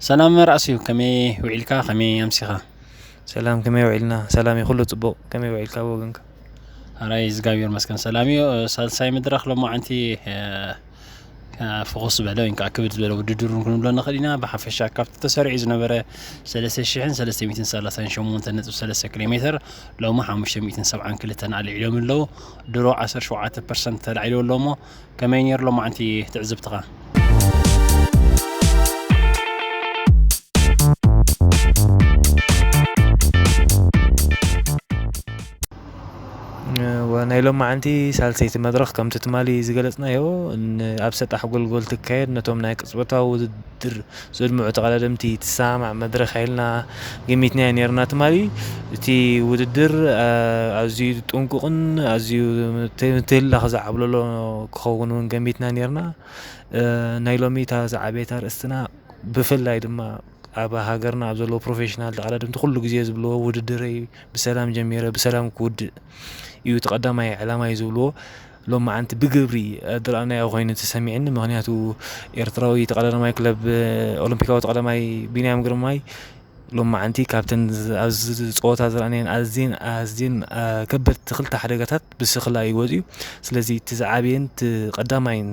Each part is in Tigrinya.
ሰላም ራእሲ እዩ። ከመይ ውዒልካ? ከመይ ኣምሲኻ? ሰላም፣ ከመይ ውዒልና? ሰላም እዩ፣ ኩሉ ጽቡቕ። ከመይ ውዒልካ ብወገንካ? ኣራይ እግዚኣብሔር ይመስገን ሰላም እዩ። ሳልሳይ መድረኽ ሎማዓንቲ፣ እ፣ እ፣ ፍኹስ ዝበለ ወይ ከዓ ክብድ ዝበለ ውድድር እውን ክንብሎ ንኽእል ኢና። ብሓፈሻ ካብቲ ተሰሪዑ ዝነበረ ሰለስተ ሽሕን ሰለስተ ሚእትን ሰላሳን ሸሞንተን ነጥቢ ሰለስተ ኪሎ ሜትር ሎሚ ሓሙሽተ ሚእትን ሰብዓን ክልተን ኣልዒሎም ኣለዉ። ድሮ ዓሰርተ ሸውዓተ ፐርሰንት ተላዒሉ ኣሎ እሞ ከመይ ነይሩ ሎማዓንቲ ትዕዝብትኻ? እወ፣ ናይ ሎማዓንቲ ሳልሰይቲ መድረኽ ከምቲ ትማሊ ዝገለጽናዮ፣ ን-፣ ኣብ ሰጣሕ ጎልጎል ትካየድ፣ ነቶም ናይ ቅጽበታዊ ውድድር ዘድምዑ ተቐዳደምቲ ትሰማማዕ መድረኽ ኢልና ገሚትናዮ ነይርና ትማሊ። እቲ ውድድር፣ እ፣ ኣዝዩ ጥንቁቕን ኣዝዩ ምት-፣ ምትህልላኽ ዝዓብለሎ ክኸውን እውን ገሚትና ነይርና። እ፣ ናይ ሎሚ እታ ዝዓበየት ኣርእስትና ብፍላይ ድማ ኣብ ሃገርና ኣብ ዘለዉ ፕሮፌሽናል ተቐዳደምቲ ኩሉ ግዜ ዝብልዎ ውድድረይ ብሰላም ጀሚረ ብሰላም ክውድእ እዩ እቲ ቀዳማይ ዕላማ እዩ ዝብልዎ። ሎማዓንቲ ብግብሪ ዝረኣናዮ ኮይኑ ተሰሚዕኒ። ምኽንያቱ ኤርትራዊ ተቐዳዳማይ ክለብ ኦሎምፒካዊ ተቐዳማይ ቢንያም ግርማይ ሎማዓንቲ ካብተን ዝ-፣ ኣብዚ ጸወታ ዝረኣናየን ኣዝየን ኣዝየን፣ አ፣ ከበድቲ ክልተ ሓደጋታት ብስኽላ እዩ ወጺኡ። ስለዚ እቲ ዝዓበየን እቲ ቀዳማይን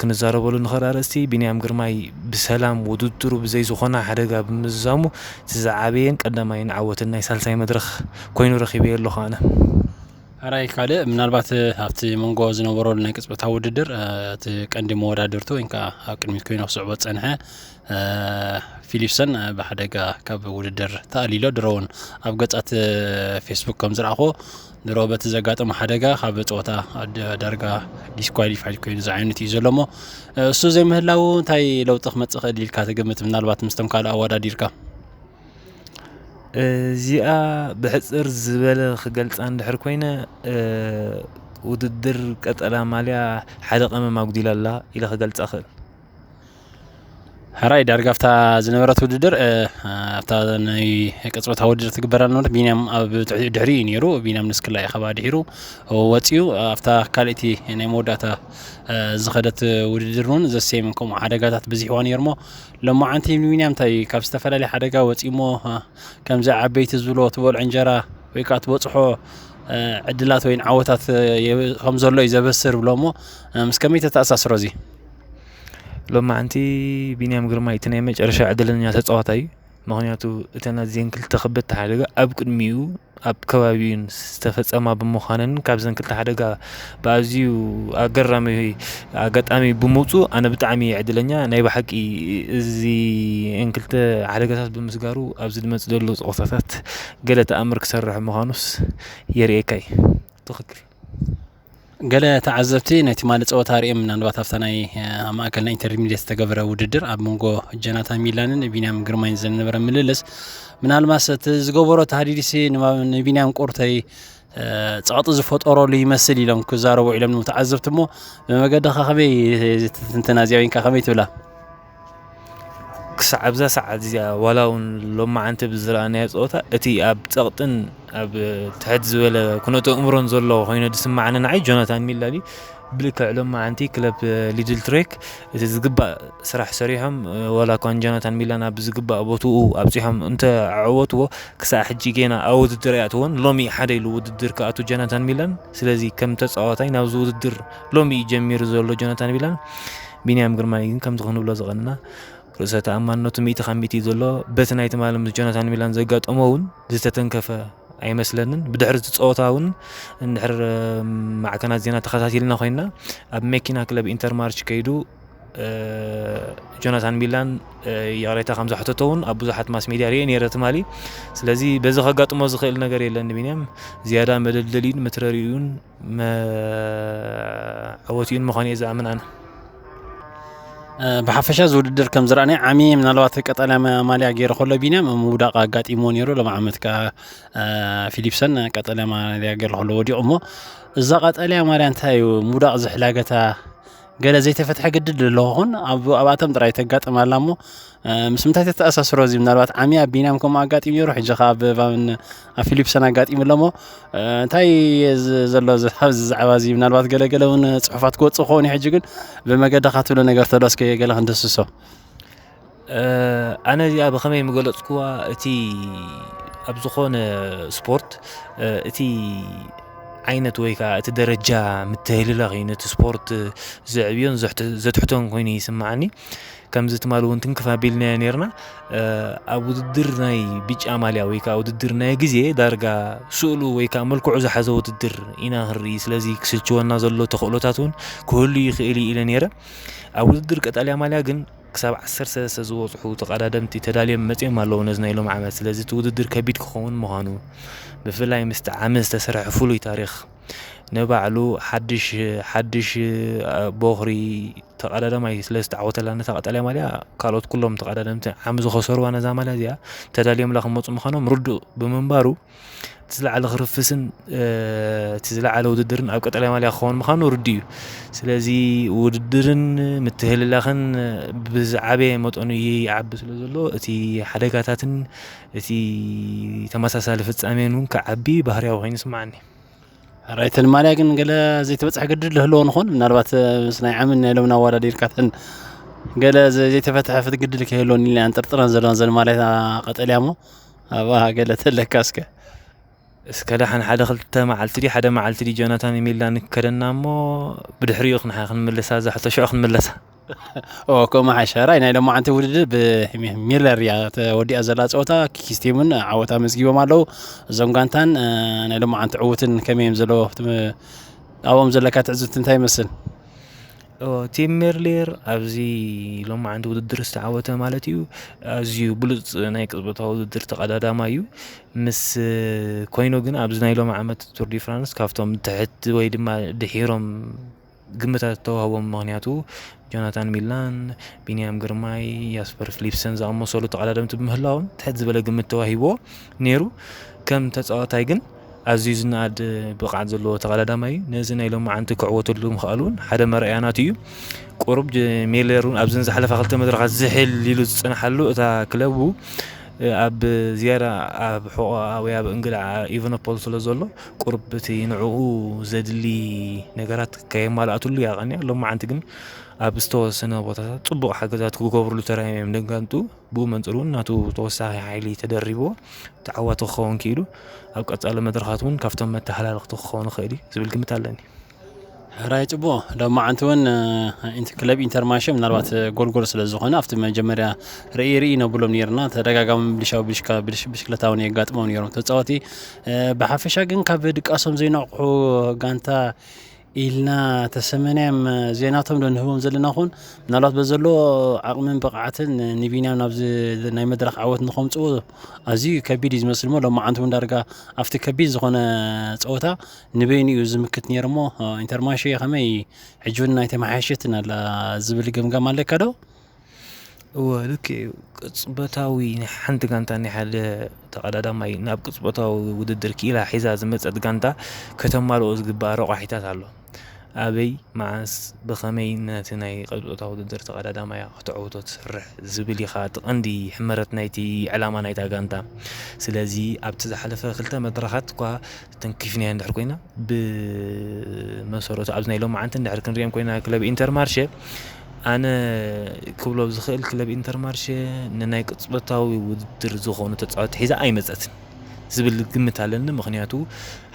ክንዛረበሉ ንኽእል ኣርእስቲ ቢንያም ግርማይ ብሰላም ውድድሩ ብዘይ ዝኾነ ሓደጋ ብምዝዛሙ እቲ ዝዓበየን ቀዳማይን ዓወትን ናይ ሳልሳይ መድረኽ ኮይኑ ረኺበዮ ኣለኹ ኣነ። ሕራይ ካልእ፣ ምናልባት ኣብቲ መንጎ ዝነበረሉ ናይ ቅጽበታዊ ውድድር፣ እ፣ እቲ ቀንዲ መወዳድርቱ ወይ ከዓ ኣብ ቅድሚት ኮይኑ ክስዕቦ ዝጸንሐ፣ እ፣ ፊሊፕሰን፣ እ፣ ብሓደጋ ካብ ውድድር ተኣልዩ ኣሎ። ድሮ እውን ኣብ ገጻት፣ እ፣ ፌስቡክ ከም ዝረኣኹዎ፣ ድሮ በቲ ዘጋጠሞ ሓደጋ ካብ ጸወታ ድ-፣ ዳርጋ ዲስኳሊፋይድ ኮይኑ ዝዓይነቱ እዩ ዘሎ እሞ፣ እ፣ እሱ ዘይምህላዉ እንታይ ለውጢ ክመጽእ ክእል ኢልካ ትግምት? ምናልባት ምስቶም ካልእ ኣወዳዲርካ? እዚኣ ብሕጽር ዝበለ ክገልጻ እንድሕር ኮይነ፣ እ፣ ውድድር ቀጠልያ ማልያ ሓደ ቀመም ኣጉዲላ ኣላ ኢለ ክገልጻ እኽእል። ሕራይ ዳርጋ ኣብታ ዝነበረት ውድድር፣ እ፣ ኣብታ ናይ ቅጽበታዊ ውድድር ትግበራ ዝነበረት ቢንያም ኣብ ትሕ-፣ ድሕሪኡ እዩ ነይሩ። ቢንያም ንስክላ እዩ ካብኣ ድሒሩ ወጺኡ። ኣብታ ካልእቲ ናይ መወዳእታ፣ እ፣ ዝኸደት ውድድር እውን ዘሴም ከምኡ ሓደጋታት በዚሕዋ ነይሩ እሞ ሎማዓንቲ ንቢንያም እንታይ ካብ ዝተፈላለየ ሓደጋ ወጺኡ እሞ፣ እ፣ ከምዚ ዓበይቲ ዝብሎ ትበልዖ እንጀራ ወይ ከዓ ትበጽሖ፣ እ፣ ዕድላት ወይ ዓወታት፣ እ፣ የብ-፣ ከም ዘሎ እዩ ዘበስር ብሎ እሞ፣ እ፣ ምስ ከመይ ተተኣሳስሮ እዚ? ሎማዓንቲ ቢንያም ግርማይ እቲ ናይ መጨረሻ ዕድለኛ ተጻዋታይ እዩ። ምኽንያቱ እተን ኣዝየን ክልተ ከበድቲ ሓደጋ ኣብ ቅድሚኡ ኣብ ከባቢኡን ዝተፈጸማ ብምዃነን ካብዘን ክልተ ሓደጋ ብኣዝዩ ኣገራሚ ኣጋጣሚ ብምውጹ ኣነ ብጣዕሚ እየ ዕድለኛ። ናይ ብሓቂ እዚኤን ክልተ ሓደጋታት ብምስጋሩ ኣብዚ ዝመጽእ ዘሎ ጸወታታት ገለ ተኣምር ክሰርሕ ምዃኑስ የርእየካ እዩ። ትኽክል። ገለ ተዓዘብቲ ናይ ትማሊ ጸወታ ርእዮም ምናልባት ኣብታ ናይ፣ እ፣ ኣብ ማእከል ናይ ኢንተርሚድየት ዝተገበረ ውድድር ኣብ መንጎ ጆናታን ሚላንን ቢንያም ግርማይን ዝነበረ ምልልስ ምናልባት እቲ ዝገበሮ ተሃዲድሲ ንባ-፣ ንቢንያም ቁርተይ፣ እ፣ ጸቕጢ ዝፈጠረሉ ይመስል ኢሎም ክዛረቡ ውዒሎም ተዓዘብቲ እሞ ብመገድኻ ከመይ ትትንትና እዚኣ ወይንካ ከመይ ትብላ? ክሳዕ ኣብዛ ሰዓት እዚኣ ዋላ እውን ሎማዓንቲ ብዝረኣናዮ ጸወታ እቲ ኣብ ጸቕጥን ኣብ ትሕት ዝበለ ኩነተ ኣእምሮን ዘሎ ኮይኑ ዝስማዓኒ ንዓይ ጆናታን ሚላሊ ብልክዕ ሎማዓንቲ ክለብ ሊድል ትሬክ እቲ ዝግባእ ስራሕ ሰሪሖም፣ ዋላ እኳ ንጆናታን ሚላን ኣብ ዝግባእ ቦትኡ ኣብጺሖም እንተ ኣዕወትዎ ክሳዕ ሕጂ ጌና ኣብ ውድድር ኣይኣተዎን። ሎሚ ሓደ ኢሉ ውድድር ክኣቱ ጆናታን ሚላን። ስለዚ ከም ተጻዋታይ ናብዚ ውድድር ሎሚ እዩ ጀሚሩ ዘሎ ጆናታን ሚላን። ቢንያም ግርማይ ግን ከምቲ ክንብሎ ዝቐንና ርእሰ ተኣማንነቱ ሚእቲ ካብ ሚእቲ እዩ ዘሎ። በቲ ናይ ትማሊ ምስ ጆናታን ሚላን ዘጋጠሞ እውን ዝተተንከፈ ኣይመስለንን። ብድሕሪ እቲ ጸወታ እውን እንድሕር፣ እ፣ ማዕከናት ዜና ተኸታቲልና ኮይንና ኣብ መኪና ክለብ ኢንተርማርች ከይዱ፣ እ፣ ጆናታን ሚላን፣ እ፣ ይቕሬታ ከም ዘሕተቶ እውን ኣብ ብዙሓት ማስ ሜድያ ርእየ ነይረ ትማሊ። ስለዚ በዚ ከጋጥሞ ዝኽእል ነገር የለን ንቢንያም። ዝያዳ መደልደሊኡን መትረሪኡን መ-፣ ዓወቲኡን ምዃኑ እየ ዝኣምን ኣነ። እ፣ ብሓፈሻ እዚ ውድድር ከም ዝረኣናዮ ዓሚ ምናልባት ቀጠልያ ማ-፣ ማልያ ገይሩ ከሎ ቢንያም ምውዳቕ ኣጋጢሞ ነይሩ። ሎም ዓመት ከኣ፣ እ፣ ፊሊፕሰን ቀጠልያ ማልያ ገይሩ ከሎ ወዲቑ እሞ እዛ ቀጠልያ ማልያ እንታይ እዩ ምውዳቕ ዝሕላገታ? ገለ ዘይተፈትሐ ግድል ኣለዎ ኹን ኣብ-፣ ኣብኣቶም ጥራይ ተጋጥም ኣላ እሞ፣ እ፣ ምስ ምንታይ ተተኣሳስሮ እዚ? ምናልባት ዓሚ ኣብ ቢንያም ከምኡ ኣጋጢሙ ነይሩ፣ ሕጂ ኸኣ ኣብ፣ ኣብ፣ ኣብ ፊሊፕሰን ኣጋጢሙ ኣሎ እሞ፣ እ፣ እንታይ ዝ-፣ ዘሎ ዝ-፣ ኣብዚ ዛዕባ እዚ? ምናልባት ገለ ገለ እውን ጽሑፋት ክወጽእ ክኸውን እዩ። ሕጂ ግን ብመገድኻ ትብሎ ነገር ተሎ እስከ ገለ ክንድስሶ። ኣነ እዚኣ ብኸመይ ምገለጽኩዋ፣ እቲ ኣብ ዝኾነ ስፖርት እቲ ዓይነት ወይ ከዓ እቲ ደረጃ ምትህልላኽ እዩ ነቲ ስፖርት ዘዕብዮን ዘትሕቶን ኮይኑ ይስምዓኒ። ከምዚ ትማሊ እውን ትንክፍ ኣቢልናዮ ነርና። ኣብ ውድድር ናይ ብጫ ማልያ ወይ ከዓ ውድድር ናይ ግዜ ዳርጋ ስእሉ ወይ ከዓ መልክዑ ዝሓዘ ውድድር ኢና ክንርኢ። ስለዚ ክስልችወና ዘሎ ተኽእሎታት እውን ክህሉ ይኽእል እዩ ኢለ ነይረ። ኣብ ውድድር ቀጠልያ ማልያ ግን ክሳብ ዓሰርተ ሰለስተ ዝበጽሑ ተቐዳደምቲ ተዳልዮም መጺኦም ኣለዉ ነዚ ናይ ሎም ዓመት። ስለዚ እቲ ውድድር ከቢድ ክኸውን ምዃኑ፣ ብፍላይ ምስቲ ዓሚ ዝተሰርሐ ፍሉይ ታሪኽ ንባዕሉ ሓድሽ ሓድሽ ቦኽሪ ተቐዳዳማይ ስለ ዝተዓወተላ ነታ ቀጠልያ ማልያ፣ ካልኦት ኩሎም ተቐዳደምቲ ዓሚ ዝኸሰሩዋ ነዛ ማልያ እዚኣ ተዳልዮምላ ክመጹ ምዃኖም ርዱእ ብምንባሩ፣ እቲ ዝለዓለ ክርፍስን እቲ ዝለዓለ ውድድርን ኣብ ቀጠልያ ማልያ ክኸውን ምዃኑ ርዱእ እዩ። ስለዚ ውድድርን ምትህልላኽን ብዝዓበየ መጠኑ ይዓቢ ስለ ዘሎ፣ እቲ ሓደጋታትን እቲ ተመሳሳሊ ፍጻሜን እውን ክዓቢ ባህርያዊ ኮይኑ ይስምዓኒ። ራይተን ማልያ ግን ገለ ዘይተበፅሐ ግድል ዝህልዎ ንኾን ምናልባት ምስ ናይ ዓምን ናይ ሎምን ኣወዳዲርካተን ገለ ዘይተፈትሐ ፍት ግድል ከይህልወን ኢለ ኣንጥርጥረን ዘለዋን ዘን ማልያ ቀጠልያ እሞ ኣብኣ ገለ ተለካ እስከ እስከ ደሓን ሓደ ክልተ መዓልቲ ድዩ ሓደ መዓልቲ ድዩ ጆናታን ሚላን ክከደና እሞ ብድሕሪኡ ክንሓ ክንምልሳ እዛ ሕቶ ሽዑ ክንምለሳ። ኦ ከምኡ ሓሻራይ ናይ ሎማዓንቲ ውድድር ብሚለር እያ ተወዲኣ ዘላ ፀወታ። ኪስቲምን ዓወት ኣመዝጊቦም ኣለዉ። እዞም ጋንታን ናይ ሎማዓንቲ ዕውትን ከመይ እዮም ዘለዉ ኣብኦም ዘለካ ትዕዝብቲ እንታይ ይመስል? ቲም ሜርሌር ኣብዚ ሎማዓንቲ ውድድር ዝተዓወተ ማለት እዩ። ኣዝዩ ብሉፅ ናይ ቅፅበታዊ ውድድር ተቐዳዳማ እዩ። ምስ ኮይኑ ግን ኣብዚ ናይ ሎሚ ዓመት ቱር ዲ ፍራንስ ካብቶም ትሕቲ ወይ ድማ ድሒሮም ግምታት ዝተዋህቦም ምኽንያቱ ጆናታን ሚላን፣ ቢንያም ግርማይ፣ ያስፐር ፍሊፕሰን ዝኣመሰሉ ተቐዳደምቲ ብምህላዎም ትሕት ዝበለ ግምት ተዋሂብዎ ነይሩ። ከም ተፃዋታይ ግን ኣዝዩ ዝነኣድ ብቕዓት ዘለዎ ተቐዳዳማይ እዩ። ነዚ ናይ ሎማዓንቲ ክዕወተሉ ምኽኣሉ እውን ሓደ መርኣያ ናቱ እዩ። ቁሩብ ሜለር እውን ኣብዘን ዝሓለፋ ክልተ መድረኻት ዝሕል ኢሉ ዝፀንሓሉ እታ ክለቡ ኣብ ዝያዳ ኣብ ሕቖኣ ወይ ኣብ እንግልዓ ኢቨኖፖል ስለ ዘሎ ቁሩብ እቲ ንዕኡ ዘድሊ ነገራት ከየማልኣትሉ እያ ቀንያ። ሎማዓንቲ ግን ኣብ ዝተወሰነ ቦታታት ፅቡቕ ሓገዛት ክገብርሉ ተራእዮም እዮም ደጋንጡ። ብኡ መንፅር እውን ናቱ ተወሳኺ ሓይሊ ተደሪብዎ ተዓዋቲ ክኸውን ክኢሉ ኣብ ቀፃሊ መድረኻት እውን ካብቶም መተሃላለኽቲ ክኸውን ይኽእል እዩ ዝብል ግምት ኣለኒ። ሕራይ ፅቡቕ ሎማዓንቲ እውን ክለብ ኢንተርማሸ ምናልባት ጎልጎል ስለ ዝኾነ ኣብቲ መጀመርያ ርኢ ርኢ ነብሎም ነርና ተደጋጋሚ ብልሻዊ ብሽክለታ እውን የጋጥሞም ነሮም ተፃወቲ ብሓፈሻ ግን ካብ ድቃሶም ዘይነቕሑ ጋንታ ኢልና ተሰመናዮም ዜናቶም ዶ ንህቦም ዘለና ኹን ምናልባት በዘሎ ዓቕምን ብቕዓትን ንቢንያም ናብዚ ናይ መድረኽ ዓወት ንኸምፅዎ ኣዝዩ ከቢድ እዩ ዝመስል እሞ ሎማዓንቲ እውን ዳርጋ ኣብቲ ከቢድ ዝኾነ ፀወታ ንበይኑ እዩ ዝምክት ነይሩ እሞ ኢንተርማሼ ከመይ ሕጂ እውን ኣይተመሓየሸትን ኣላ ዝብል ገምጋም ኣለካ ዶ? እወ ልክ እዩ። ቅጽበታዊ ናይ ሓንቲ ጋንታ ናይ ሓደ ተቐዳዳማይ ናብ ቅጽበታዊ ውድድር ክኢላ ሒዛ ዝመጸት ጋንታ ከተማልኦ ዝግባኣ ረቋሒታት ኣሎ። ኣበይ፣ መዓስ፣ ብኸመይ ነቲ ናይ ቅጽበታዊ ውድድር ተቐዳዳማያ ክተዕውቶ ትሰርሕ ዝብል እዩ ኸኣ እቲ ቀንዲ ሕመረት ናይቲ ዕላማ ናይታ ጋንታ። ስለዚ ኣብቲ ዝሓለፈ ክልተ መድረኻት እኳ ተንኪፍናዮ እንድሕር ኮይና ብመሰረቱ ኣብዚ ናይ ሎማዓንቲ እንድሕር ክንሪኦም ኮይና ክለብ ኢንተርማርሸ ኣነ ክብሎ ዝኽእል ክለብ ኢንተርማርሸ ንናይ ቅጽበታዊ ውድድር ዝኾኑ ተጻወቲ ሒዛ ኣይመጸትን ዝብል ግምት ኣለኒ። ምኽንያቱ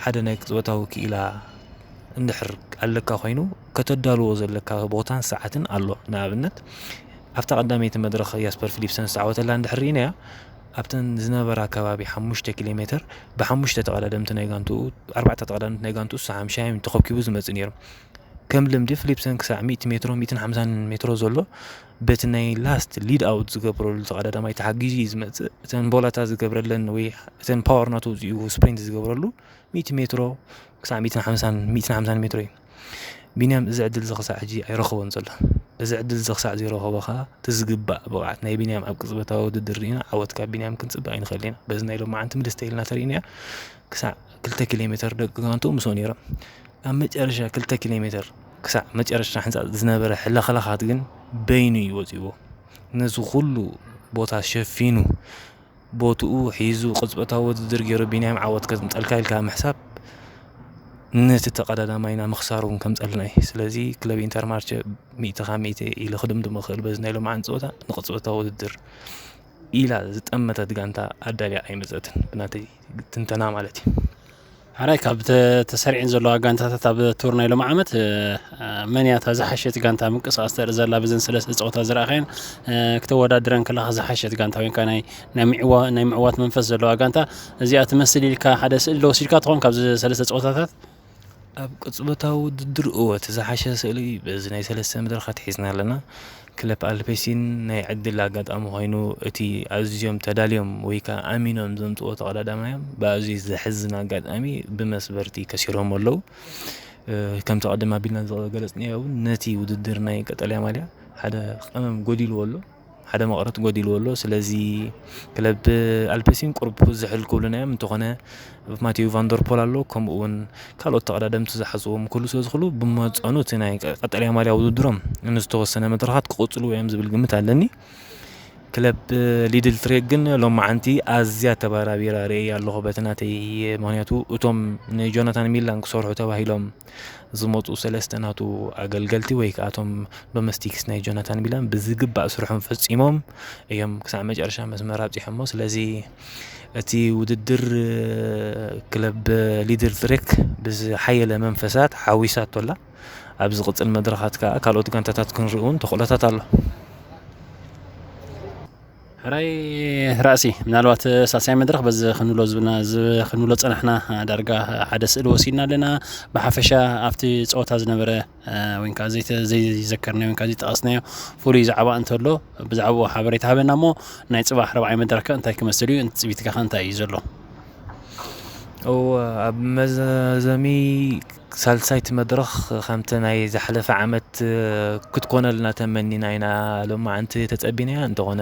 ሓደ ናይ ቅጽበታዊ ክኢላ እንድሕር ኣለካ ኮይኑ ከተዳልዎ ዘለካ ቦታን ሰዓትን ኣሎ። ንኣብነት ኣብታ ቀዳመይቲ መድረኽ ያስፐር ፊሊፕሰን ዝተዓወተላ እንድሕር ርኢናያ ኣብተን ዝነበራ ከባቢ ሓሙሽተ ኪሎ ሜትር ብሓሙሽተ ተቐዳደምቲ ናይ ጋንትኡ ኣርባዕተ ተቐዳደምቲ ናይ ጋንትኡ እሱ ሓምሻይ ተኸብኪቡ ዝመጽእ ነይሩ። ከም ልምዲ ፊሊፕሰን ክሳዕ ሚእቲ ሜትሮ ሚእትን ሓምሳን ሜትሮ ዘሎ በቲ ናይ ላስት ሊድ ኣውት ዝገብረሉ ተቐዳዳማይ ተሓጊዙ እዩ ዝመጽእ። እተን ቦላታ ዝገብረለን ወይ እተን ፓወር ናቱ እዚኡ ስፕሪንት ዝገብረሉ ሚእቲ ሜትሮ ክሳዕ ሚእትን ሓምሳን ሚእትን ሓምሳን ሜትሮ እዩ። ቢንያም እዚ ዕድል እዚ ክሳዕ ሕጂ ኣይረኸቦን ዘሎ። እዚ ዕድል እዚ ክሳዕ ዘይረኸቦ ከዓ እቲ ዝግባእ ብቕዓት ናይ ቢንያም ኣብ ቅጽበታዊ ውድድር ርኢና ዓወት ካብ ቢንያም ክንጽበ ኣይንኽእል ኢና። በዚ ናይ ሎማዓንቲ ምልስ ተኢልና ተርኢናያ ክሳዕ ክልተ ኪሎ ሜትር ደቂ ጋንትኡ ምስኡ ነይሮም። ኣብ መጨረሻ ክልተ ኪሎ ሜትር ክሳዕ መጨረሻ ሕንጻ ዝነበረ ሕለኸለኻት ግን በይኑ እዩ ወጺዎ። ነዚ ኩሉ ቦታ ሸፊኑ ቦትኡ ሒዙ ቅጽበታዊ ውድድር ገይሩ ቢንያም ዓወት ከዝምጸልካ ኢልካ ምሕሳብ ነቲ ተቐዳዳማይና ምኽሳር እውን ከምጸልና እዩ። ስለዚ ክለብ ኢንተርማርቸ ሚእቲ ካብ ሚእቲ ኢሉ ክድምድሞ ክእል በዚ ናይ ሎማዓንቲ ጸወታ ንቕጽበታዊ ውድድር ኢላ ዝጠመተት ጋንታ ኣዳልያ ኣይመጸትን፣ ብናተይ ትንተና ማለት እዩ። ሓራይ ካብ ተሰሪዐን ዘለዋ ጋንታታት ኣብ ቱር ናይ ሎሚ ዓመት መን እያ እታ ዝሓሸት ጋንታ ምንቅስቃስ ተርኢ ዘላ ብዘን ሰለስተ ፀወታ ዝረኣኸየን? ክተወዳድረን ከለካ ዝሓሸት ጋንታ ወይንካ ናይ ምዕዋት መንፈስ ዘለዋ ጋንታ እዚኣ ትመስል ኢልካ ሓደ ስእሊ ዶ ወሲድካ ትኾን ካብዚ ሰለስተ ፀወታታት? ኣብ ቅጽበታዊ ውድድር እወ እቲ ዝሓሸ ስእሊ በዚ ናይ ሰለስተ መድረኻት ሒዝና ኣለና። ክለብ ኣልፔሲን ናይ ዕድል ኣጋጣሚ ኮይኑ እቲ ኣዝዮም ተዳልዮም ወይ ከዓ ኣሚኖም ዘምፅኦ ተቐዳዳማዮም ብኣዝዩ ዘሕዝን ኣጋጣሚ ብመስበርቲ ከሲሮም ኣለዉ። ከምቲ ቀደም ኣቢልና ዝገለፅናዮ እውን ነቲ ውድድር ናይ ቀጠልያ ማልያ ሓደ ቀመም ጎዲልዎ ኣሎ። ሓደ መቐረት ጎዲልዎ ኣሎ። ስለዚ ክለብ ኣልፔሲን ቁሩብ ዝሕል ክብሉና እዮም። እንተኾነ ማቴው ቫንደርፖል ኣሎ፣ ከምኡ እውን ካልኦት ተቐዳደምቲ ዝሓዝዎም ክህሉ ስለ ዝኽእሉ ብመጠኑ እቲ ናይ ቀጠልያ ማልያ ውድድሮም ንዝተወሰነ መድረኻት ክቕፅሉ እዮም ዝብል ግምት ኣለኒ። ክለብ ሊድል ትሬክ ግን ሎማዓንቲ ኣዝያ ተባራቢራ ርእየ ኣለኹ በቲ ናተይ። ምክንያቱ እቶም ንጆናታን ሚላን ክሰርሑ ተባሂሎም ዝመፁ ሰለስተ ናቱ ኣገልገልቲ ወይ ከዓ እቶም ዶሜስቲክስ ናይ ጆናታን ሚላን ብዝግባእ ስርሖም ፈፂሞም እዮም ክሳዕ መጨረሻ መስመር ኣብፂሖሞ። ስለዚ እቲ ውድድር ክለብ ሊድል ትሬክ ብዝሓየለ መንፈሳት ሓዊሳቶ ኣላ። ኣብ ዝቕፅል መድረኻት ከዓ ካልኦት ጋንታታት ክንርኢ እውን ተኽእሎታት ኣሎ። ሕራይ ራእሲ ምናልባት ሳልሳይ መድረኽ በዚ ክንብሎ ዝብልና እዚ ክንብሎ ዝፀናሕና ዳርጋ ሓደ ስእሊ ወሲድና ኣለና። ብሓፈሻ ኣብቲ ፀወታ ዝነበረ ወይ ከዓ ዘይተ- ዘይዘከርናዮ ወይ ከዓ ዘይጠቐስናዮ ፍሉይ ዛዕባ እንተሎ ብዛዕባኡ ሓበሬታ ሃበና እሞ ናይ ፅባሕ ረብዓይ መድረኽ ከ እንታይ ክመስል እዩ? ትፅቢትካ ከ እንታይ እዩ ዘሎ? እወ፣ ኣብ መዛዘሚ ሳልሳይቲ መድረኽ ከምቲ ናይ ዝሓለፈ ዓመት ክትኮነልና ተመኒና ኢና ሎማዓንቲ ተጸቢናያ። እንተኾነ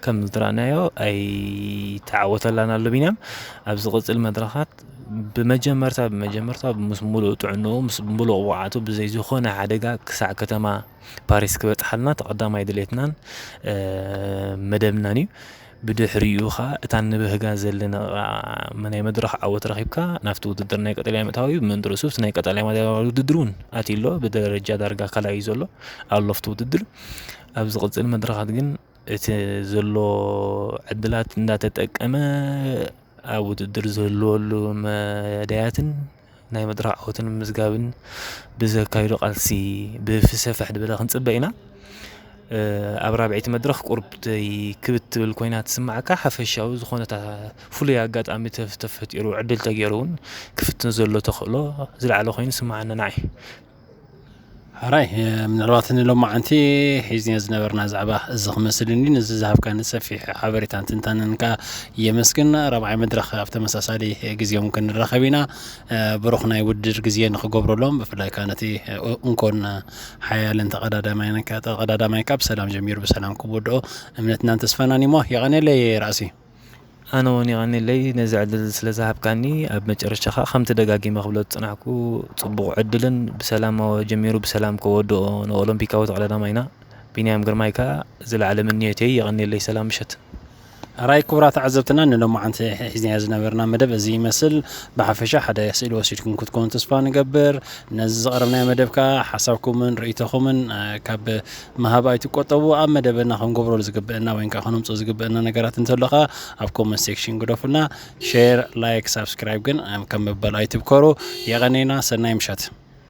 ከም ዝረኣናዮ ኣይተዓወተላን ኣሎ ቢንያም። ኣብ ዝቕጽል መድረኻት ብመጀመርታ ብመጀመርታ ምስ ሙሉእ ጥዕንኡ ምስ ሙሉእ ብቕዓቱ ብዘይ ዝኾነ ሓደጋ ክሳዕ ከተማ ፓሪስ ክበጽሓልና እቲ ቀዳማይ ድሌትናን መደብናን እዩ። ብድሕሪኡ ኸኣ እታ ንብህጋ ዘለና ናይ መድረኽ ዓወት ረኺብካ ናብቲ ውድድር ናይ ቀጠልያ ምእታው እዩ። ብመንትርሱ እቲ ናይ ቀጠልያ ማልያ ውድድር እውን ኣትዩ ኣሎ። ብደረጃ ዳርጋ ካልኣይ እዩ ዘሎ ኣሎ ኣብቲ ውድድር። ኣብ ዝቕጽል መድረኻት ግን እቲ ዘሎ ዕድላት እንዳተጠቀመ ኣብ ውድድር ዝህልወሉ መዳያትን ናይ መድረኽ ዓወትን ምምዝጋብን ብዘካይዶ ቃልሲ ብፍሰፍሕ ዝበለ ክንጽበ ኢና። ኣብ ራብዐይቲ መድረኽ ቁርብ ክብት ትብል ኮይና ትስማዓካ። ሓፈሻዊ ዝኾነ እታ ፍሉይ ኣጋጣሚ ተፈጢሩ ዕድል ተገይሩ እውን ክፍትን ዘሎ ተኽእሎ ዝለዓለ ኮይኑ ይስምዓኒ ንዓይ። ሕራይ ምናልባት ንሎማዓንቲ ሒዝንዮ ዝነበርና ዛዕባ እዚ ክመስል እንዲ ነዚ ዝሃብካኒ ሰፊሕ ሓበሬታን ትንታነን ከኣ የመስግን። ራብዓይ መድረኽ ኣብ ተመሳሳሊ ግዜ እውን ክንራኸብ ኢና። ብሩኽ ናይ ውድድር ግዜ ንክገብረሎም ብፍላይ ከኣ ነቲ እንኮን ሓያልን ተቐዳዳማይካ ብሰላም ጀሚሩ ብሰላም ክወድኦ እምነትናን ተስፋናን እሞ የቐንየለይ ራእሲ። ኣነ እውን የቐንየለይ ነዚ ዕድል ስለ ዝሃብካኒ። ኣብ መጨረሻ ከኣ ከምቲ ደጋጊመ ክብሎ ዝጸናሕኩ ጽቡቕ ዕድልን ብሰላም ጀሚሩ ብሰላም ከወድኦ ንኦሎምፒካዊ ተቐዳዳማይና ቢንያም ግርማይ ከኣ ዝለዓለ ምንዮተይ። የቐንየለይ። ሰላም ምሸት። ሕራይ ክቡራት ተዓዘብትና ንሎማዓንቲ ሒዝናዮ ዝነበርና መደብ እዚ ይመስል። ብሓፈሻ ሓደ ስእሊ ወሲድኩም ክትኮኑ ተስፋ ንገብር። ነዚ ዘቕረብናዮ መደብ ከኣ ሓሳብኩምን ርእይቶኹምን ካብ ምሃብ ኣይትቆጠቡ። ኣብ መደብና ክንገብሮ ዝግብእና ወይ ከዓ ከነምፅኦ ዝግብእና ነገራት እንተሎ ከኣ ኣብ ኮመንት ሴክሽን ግደፉልና። ሼር፣ ላይክ፣ ሳብስክራይብ ግን ከም መበል ኣይትብከሩ። የቐኔና። ሰናይ ምሸት።